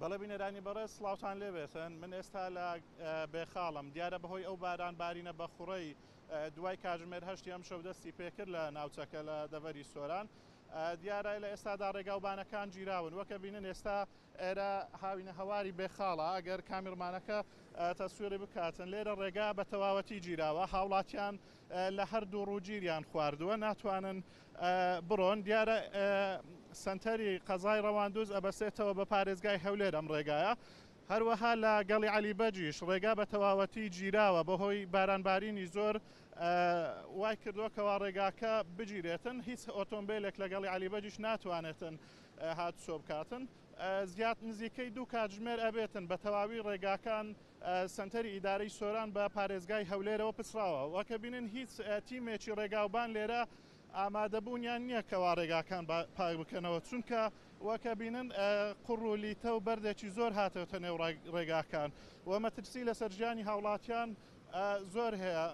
بەڵێ بینەرانی بەڕێز سڵاوتان لێبێتن من ئێستا لە بێخاڵم دیارە بەهۆی ئەو باران بارینە بەخوڕەی دوای کاتژمێر هەشتی ئەمشەو دەستی پێکرد لە ناوچەکە لە دەڤەری سۆران دیارە لە ئێستادا ڕێگاوبانەکان گیراون وەکە بینن ئێستا ئێرە هاوینە هەواری بێخاڵە ئەگەر کامیرمانەکە تەسویری بکاتن لێرە ڕێگا بە تەواوەتی گیراوە هاوڵاتیان لە هەردوو ڕووگیریان خواردووە ناتوانن بڕۆن دیارە سەنتەری قەزای ڕەواندوز ئەبەسێتەوە بە پارێزگای هەولێر ئەم ڕێگایە هەروەها لە گەڵی عەلی بەگیش ڕێگا بە تەواوەتی گیراوە بەهۆی بارانبارینی زۆر وای کردووە کەوا ڕێگاکە بگیرێتن هیچ ئۆتۆمبیلێک لە گەڵی عەلی بەگیش ناتوانێتن هاتوچۆ بکاتن زیاد نزیکەی دوو کاتژمێر ئەبێتن بە تەواوی ڕێگاکان سەنتەری ئیدارەی سۆران بە پارێزگای هەولێرەوە پچڕاوە وەکە بینن هیچ تیمێکی ڕێگاوبان لێرە ئامادەبوونیان نییە کەوا ڕێگاکان پاک بکەنەوە چونکە وەکە بینن قوڕ و لیتە و بەردێکی زۆر هاتەوەتە نێو ڕێگاکان و مەترسی لەسەر ژیانی هاوڵاتیان زۆر هەیە.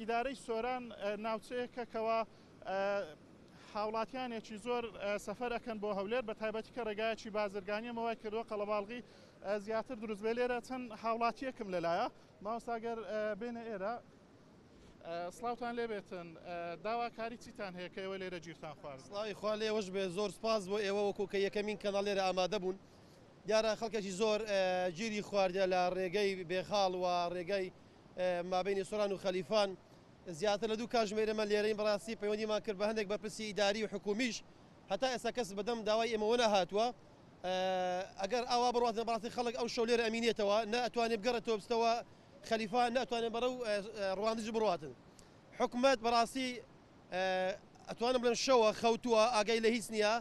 ئیدارەی سۆران ناوچەیەکە کەوا هاوڵاتیانێکی زۆر سەفەر ئەکەن بۆ هەولێر بە تایبەتی کە ڕێگایەکی بازرگانیە مەوای کردووە قەڵەباڵغی زیاتر دروست بێ لێرە چەند هاوڵاتیەکم لەلایە مامۆستا گەر بێنە ئێرە سڵاوتان لێبێتن داواکاری چیتان هەیە کە ئێوە لێرە گیرتان خوارد؟ سڵاوی خوا لێوەش بێ زۆر سپاس بۆ ئێوە وەکو کە یەکەمین کەناڵ لێرە ئامادە بوون دیارە خەڵکێکی زۆر گیری خواردە لە ڕێگەی بێخاڵ و ڕێگەی مابینی سۆران و خەلیفان زیاتر لە دوو کاژمێر ئێمە لێرەین بەڕاستی پەیوەندیمان کرد بە هەندێک بەرپرسی ئیداری و حکومیش هەتا ئێستا کەس بەدەم داوای ئێمەوە نەهاتووە ئەگەر ئاوا بڕواتن بەڕاستی خەڵک ئەو شەو لێرە ئەمینێتەوە نە ئەتوانێ بگەڕێتەوە بچتەوە خەلیفان نە ئەتوانێ بەرەو ڕواندز بڕواتن حکومەت بەڕاستی ئەتوانم بڵێم شەوە خەوتووە ئاگای لە هیچ نییە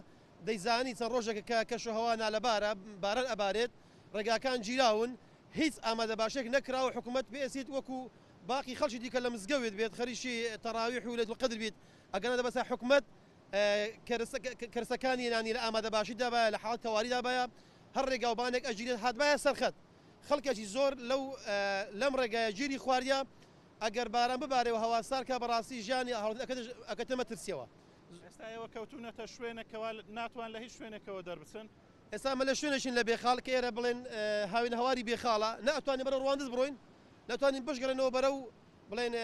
دەیزانی چەند ڕۆژێکە کە کەشوهەوا نالەبارە باران ئەبارێت ڕێگاکان گیراون هیچ ئامادەباشێک نەکراوە حکومەت پێسیت وەکو باقی خەڵکی دیکە لە مزگەوت بێت خەریکی تەراویح و لەیلەت القدر بیت ئەگەرنا دەبەسە حکومەت کەرەسەکانی یانی لە ئامادەباشیدا بایە لە حاڵەتی تەواریدا بایە هەر ڕێگاوبانێک ئەگیرێت هاتبایە سەرخەت خەڵکێکی زۆر لەو لەم ڕێگایە گیری خواردیە ئەگەر باران ببارێ و هەوا سارد کا بەڕاستی ژیانی ئەکەتە مەترسیەوە. ئێستا ئێوە کەوتوونەتە شوێنێک کەوا ناتوان لە هیچ شوێنێکەوە دەربچن؟ ئێستا ئەمە لە شوێنێکین لە بێخاڵ کە ئێرە بڵێن هاوینەهەواری بێخاڵە نە ئەتوانین بەرەو ڕواندز بڕۆین نە ئەتوانین بشگەڕێنەوە بەرەو بڵێن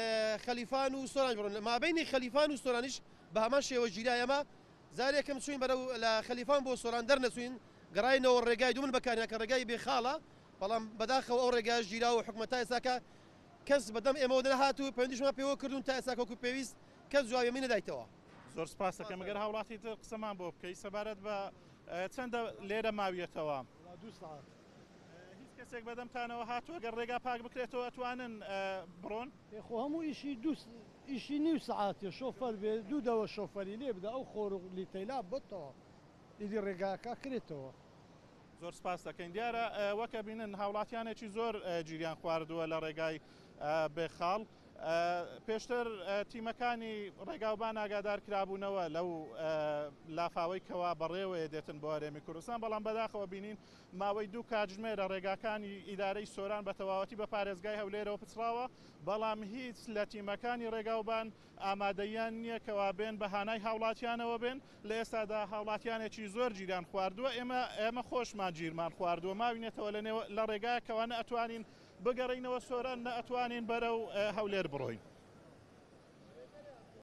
خەلیفان و سۆران بڕۆن مابینی خەلیفان و سۆرانیش بە هەمان شێوە گیرا ئێمە جارێکم چوین بەرەو لە خەلیفان بۆ سۆران دەرنەچوین گەڕاینەوە ڕێگای دومن بەکارهێنا کە ڕێگای بێخاڵە بەڵام بەداخەوە ئەو ڕێگایش گیرا و حکومەت تا ئێستاکە کەس بەدەم ئێمەوە نەهات و پەیوەندیشمان پێوە کردوون تا ئێستاکە وەکو پێویست کەس جوابی ئێمەی نەدایتەوە. زۆر سپاست دەکەم گەر هاوڵاتی تر قسەمان بۆ بکەی سەبارەت بە چەندە لێرە ماویەتەوە؟ وەڵا دوو سەعات. هیچ کەسێک بەدەمتانەوە هاتووە گەر ڕێگا پاک بکرێتەوە ئەتوانن بڕۆن؟ ئێ خۆ هەموو ئیشی دوو ئیشی نیو سەعاتێ شۆفەر بێ دوو دەوە شۆفەری لێ بدە ئەو خۆر و لیتەیلا بۆتەوە ئیدی ڕێگاکە کرێتەوە. زۆر سپاست دەکەین دیارە وەک ئەبینن هاوڵاتیانێکی زۆر گیریان خواردووە لە ڕێگای بێخاڵ پێشتر تیمەکانی ڕێگاوبان ئاگادار کرابوونەوە لەو لافاوەی کەوا بەڕێوەیە دێتن بۆ هەرێمی کوردستان بەڵام بەداخەوە بینین ماوەی دوو کاتژمێرە ڕێگاکانی ئیدارەی سۆران بە تەواوەتی بە پارێزگای هەولێرەوە پچڕاوە بەڵام هیچ لە تیمەکانی ڕێگاوبان ئامادەییان نییە کەوا بێن بە هانای هاوڵاتیانەوە بێن لە ئێستادا هاوڵاتیانێکی زۆر گیریان خواردووە ئێمە ئێمە خۆشمان گیرمان خواردووە ماوینێتەوە لە نێو لە ڕێگایەکەوە نە ئەتوانین بگەڕێینەوە سۆران نە ئەتوانین بەرەو هەولێر بڕۆین.